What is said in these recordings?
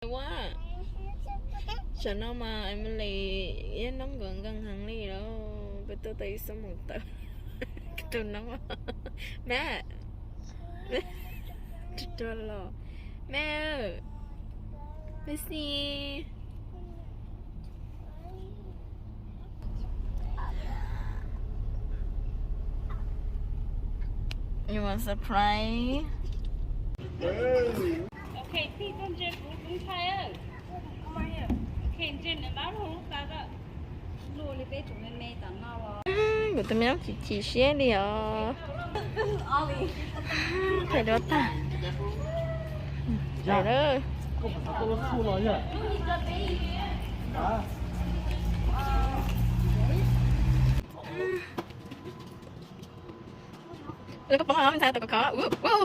Ua, tsam no mas Emily yeej noob nkaus nkeeg heev li lauj, peb tuaj tau ib xuab moos tawm tus noob. Mab, tuag los, mab, mab xi. You want surprise? Kuv tus me noob chim chim siab li os. Thaij duab tag. Lawv koj poob os, ntxhais tau kov khov.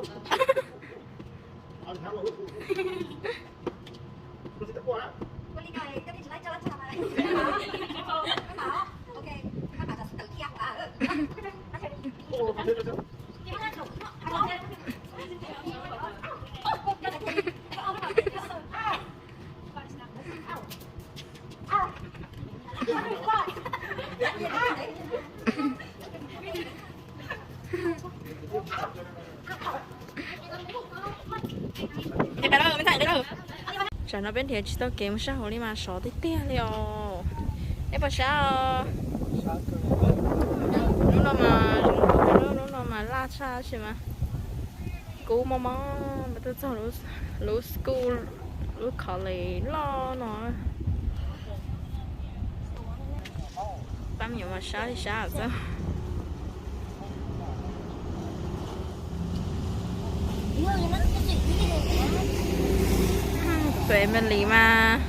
Tsam no peb nrhiav tsis tau kev mus sab hauv li mas sov tiag tiag li os. Nej puas sab os? Lub no mas, lub no mas laj tshaj tsis mas kub mob mob, mas tuaj txog lub school, lub college loj no. Pab me nyuam mas sab li sab xwb. Tus Emily mas.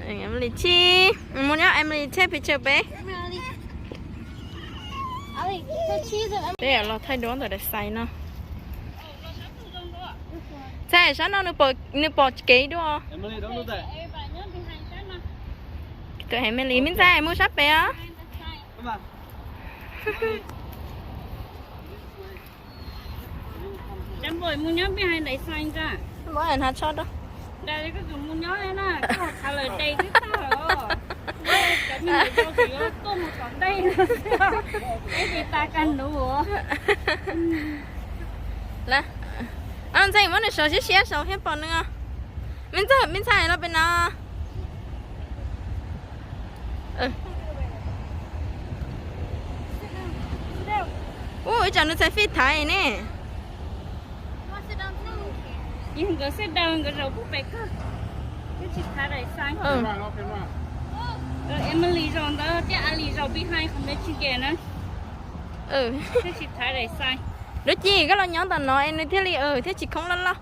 Emily chib, mus nyob Emily take picture peb. Peb los thaij duab ntawm daim xais no. Ntxhais, sab no nws pom kev dua. Tus Emily, me ntxhais mus sab pem os. Hnav tsho rau. Ntxhais, muab nws saum siab siab saum thiaj pom nws. Me ntxhais, me ntxhais los pem no. Ua, ib tsam nws txhais fij thaiv ne. Nkawd sit down, nkawd zaum pub pem kawg. Twb tsis thaiv daim xais. Emily zaum ntawd thiab Alice zaum behind qhov Michigan na. Twb tsis thaiv daim xais. Dab tsi koj los nyob ntawm no es nws thiaj li thiaj tsis khoob loj loj.